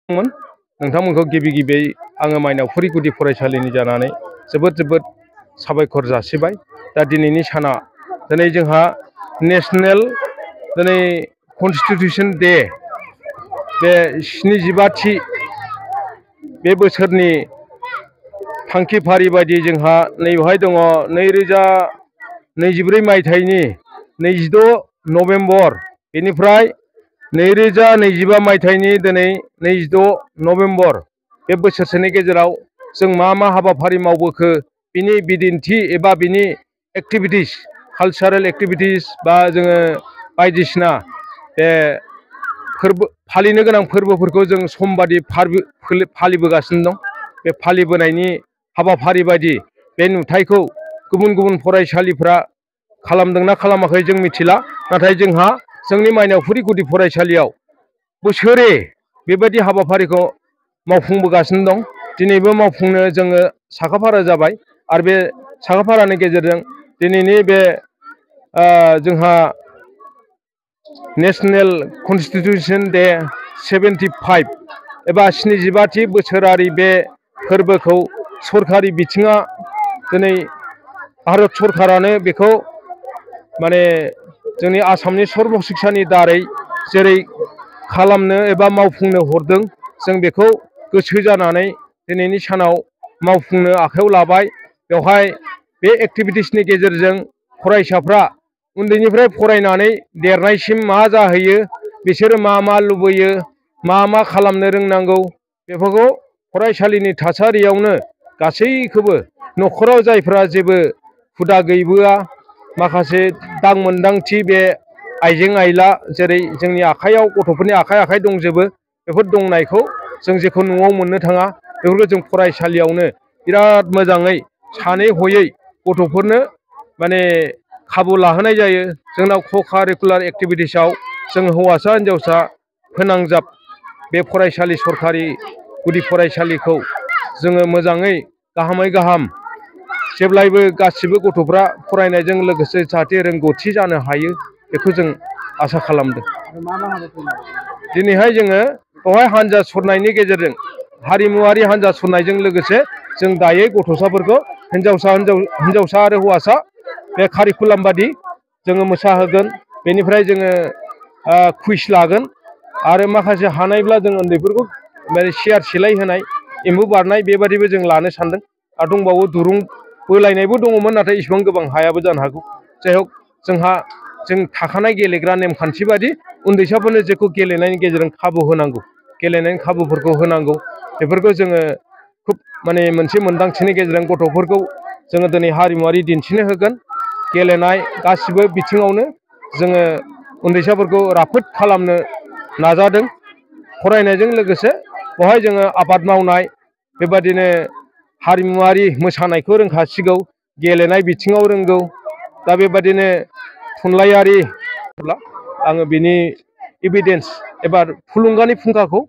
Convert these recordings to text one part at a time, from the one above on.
नोंथांमोनखौ गिबि गिबियै आङो मायनावफुरि गुदि फरायसालिनि जानानै जोबोद साबायखर जासिबाय। दा दिनैनि साना दिनै जोंहा नेशनेल दिनै कनस्टिटिउसन डे बे 75थि बे बोसोरनि थांखिफारि बायदि जोंहा नैबेवहाय दङ 2024 मायथाइनि 26 नभेम्बर बेनिफ्राय 2025 मायथाइनि दिनै 26 नभेम्बर बे बोसोरसेनि गेजेराव जों मा हाबाफारि मावबोखो बिनि बिदिन्थि एबा बिनि एक्टिभिटिस कालचारेल एक्टिभिटिस बा जोङो बायदिसिना बे फोरबो फालिनो गोनां फोरबोफोरखौ जों समबादि फालिबोगासिनो दं। बे फालिबोनायनि हाबाफारि बायदि बे नुथायखौ गुबुन फरायसालिफ्रा खालामदोंना खालामाखै जों मिथिला, नाथाय जोंहा जोंनि मायनावफुरि गुदि फरायसालियाव बोसोरे बेबायदि हाबाफारिखौ मावफुंबोगासिनो दं। दिनैबो मावफुंनो जोङो साखाफारा जाबाय आरो बे साखाफारानि गेजेरजों दिनैनि बे जोंहा नेशनेल कनस्टिटिउसन डे 75 एबा 75थि बोसोरारि बे फोरबोखौ सरखारि बिथिङा दिनै भारत सरकारानो बेखौ माने जोंनि आसामनि सर्ब शिक्षानि दारै जेरै खालामनो एबा मावफुंनो हरदों, जों बेखौ गोसो जानानै दिनैनि सानाव मावफुंनो आखायाव लाबाय। बेवहाय बे एक्टिभिटिसनि गेजेरजों फरायसाफ्रा उन्दैनिफ्राय फरायनानै देरनायसिम मा जाहैयो, बिसोरो मा लुबैयो, मा खालामनो रोंनांगौ, बेफोरखौ फरायसालिनि थासारियावनो गासैखौबो न'खराव जायफ्रा जेबो हुदा गैबोआ, माखासे दांमोनदांथि बे आइजें आइला जेरै जोंनि आखाइयाव गथ'फोरनि आखाइ दंजोबो, बेफोर दंनायखौ जों जेखौ न'आव मोननो थाङा बेफोरखौ जों फरायसालियावनो बिराद मोजाङै सानै हयै गथ'फोरनो माने खाबु लाहोनाय जायो। जोंनाव क-कारिकुलार एक्टिभिटिसाव जों हौवासा हिन्जावसा फोनांजाब बे फरायसालि सरखारि गुदि फरायसालिखौ जोङो मोजाङै गाहामै गाहाम जेब्लायबो गासिबो गथ'फ्रा फरायनायजों लोगोसे जाहाथे रोंगौथि जानो हायो बेखौ जों आसा खालामदों। दिनैहाय जोङो बेवहाय हान्जा सुरनायनि गेजेरजों हारिमुवारि हान्जा सुरनायजों लोगोसे जों दायै गथ'साफोरखौ हिन्जावसा आरो हौवासा बे कारिकुलाम बादि जोङो मोसाहोगोन। बेनिफ्राय जोङो कुइज लागोन आरो माखासे हानायब्ला जों उन्दैफोरखौ सियार सिलाय होनाय, एम्बु बारनाय बेबादिबो जों लानो सानदों। आरो दंबावो दुरुं बोलायनायबो दङमोन, नाथाय इसिबां गोबां हायाबो जानो हागौ। जाय हक जों थाखानाय गेलेग्रा नेमखान्थि बादि उन्दैसाफोरनो जेखौ गेलेनायनि गेजेरजों खाबु होनांगौ, गेलेनायनि खाबुफोरखौ होनांगौ, बेफोरखौ जोङो खुब माने मोनसे मोन्दांथिनि गेजेरजों गथ'फोरखौ जोङो दिनै हारिमुवारि दिन्थिनो होगोन। गेलेनाय गासिबो बिथिङावनो जोङो उन्दैसाफोरखौ राफोद खालामनो नाजादों। फरायनायजों लोगोसे बेवहाय जोङो आबाद मावनाय बेबादिनो हारिमुवारि मोसानायखौ रोंखासिगौ, गेलेनाय बिथिङाव रोंगौ। दा बेबादिनो थुनलाइयारि आङो बिनि एभिडेन्स एबा थुलुंगानि फुंखाखौ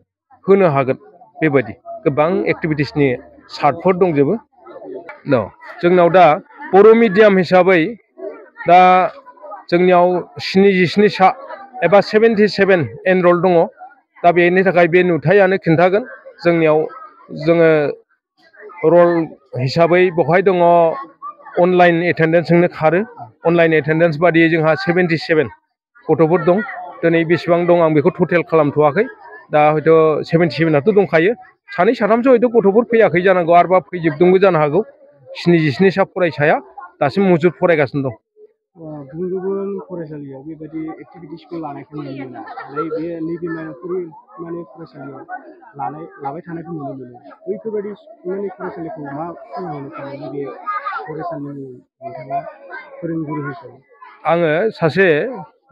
होनो हागोन। बेबायदि गोबां एक्टिभिटिसनि चार्टफोर दंजोबो। जोंनाव दा बर' मिडियाम हिसाबै दा जोंनियाव 77सा एबा 77 एनरल दङ। दा बेनि थाखाय बे नुथायानो खिन्थागोन जोंनियाव जोङो रल हिसाबै बेवहाय दङ अनलाइन एटेन्डेन्सजोंनो खारो। अनलाइन एटेन्डेन्स बादियै जोंहा 77 गथ'फोर दं। दिनै बेसेबां दं आं बेखौ टटेल खालामथ'वाखै। दा हयथ' 77आथ' दंखायो, सानै साथामसो हयथ' गथ'फोर फैयाखै जानांगौ, आरोबा फैजोबदोंबो जानो हागौ। 77सा फरायसाया दासिम मजुद फरायगासिनो दं। गुबुन फरायसालियाव बेबायदि एक्टिभिटिसखौ लानायखौ नुनो मोना। नैबे मायनावफुरि फरायसालियाव लाबाय थानायखौ नुनो मोनो। बैफोरबायदि फरायसालिखौ मा खालामनो सानो नैबे फरायसालिनि नोंथाङा फोरोंगुरु हिसाबै? आङो सासे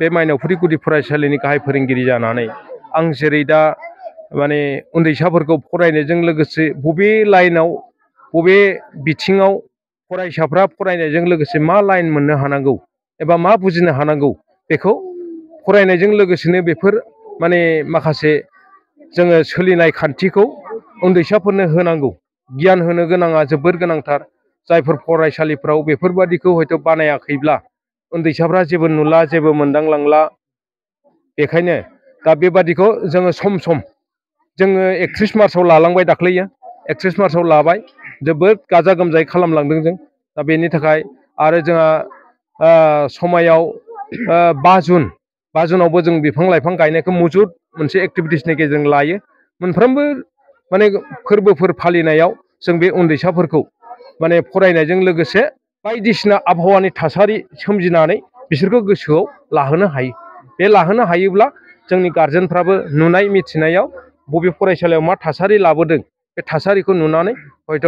बे मायनावफुरि गुदि फरायसालिनि गाहाय फोरोंगिरि जानानै आं जेरै दा माने उन्दैसाफोरखौ फरायनायजों लोगोसे बबे लाइनाव बबे बिथिङाव फरायसाफ्रा फरायनायजों लोगोसे मा लाइन मोननो हानांगौ एबा मा बुजिनो हानांगौ, बेखौ फरायनायजों लोगोसेनो बेफोर माने माखासे जोङो सोलिनाय खान्थिखौ उन्दैसाफोरनो होनांगौ। गियान होनो गोनाङा जोबोर गोनांथार। जायफोर फरायसालिफ्राव बेफोरबादिखौ हयथ' बानायाखैब्ला उन्दैसाफ्रा जेबो नुला, जेबो मोनदांलांला। बेखायनो दा बेबादिखौ जोङो सम सम जोङो 31 मार्चआव लालांबाय दाख्लैयो 31 मार्चआव लाबाय जोबोद गाजा गोमजायै खालामलांदों जों दा बेनि थाखाय आरो जोंहा समायाव 5 जुनावबो जों बिफां लाइफां गायनायखौ मुजुद मोनसे एक्टिभिटिसनि गेजेरजों लायो मोनफ्रोमबो माने फोरबोफोर फालिनायाव जों बे उन्दैसाफोरखौ माने फरायनायजों लोगोसे बायदिसिना आबहावानि थासारि सोमजिनानै बिसोरखौ गोसोआव लाहोनो हायो बे लाहोनो हायोब्ला जोंनि गारजेनफ्राबो नुनाय मिथिनायाव बबे फरायसालियाव मा थासारि लाबोदों बे थासारिखौ नुनानै हयथ'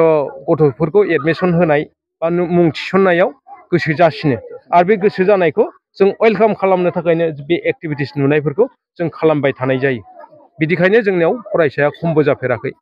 गथ'फोरखौ एडमिसन होनाय बा मुं थिसननायाव गोसो जासिनो आरो बे गोसो जानायखौ जों वेलकाम खालामनो थाखायनो बे एक्टिभिटिस नुनायफोरखौ जों खालामबाय थानाय जायो बिदिखायनो जोंनियाव फरायसाया खमबो जाफेराखै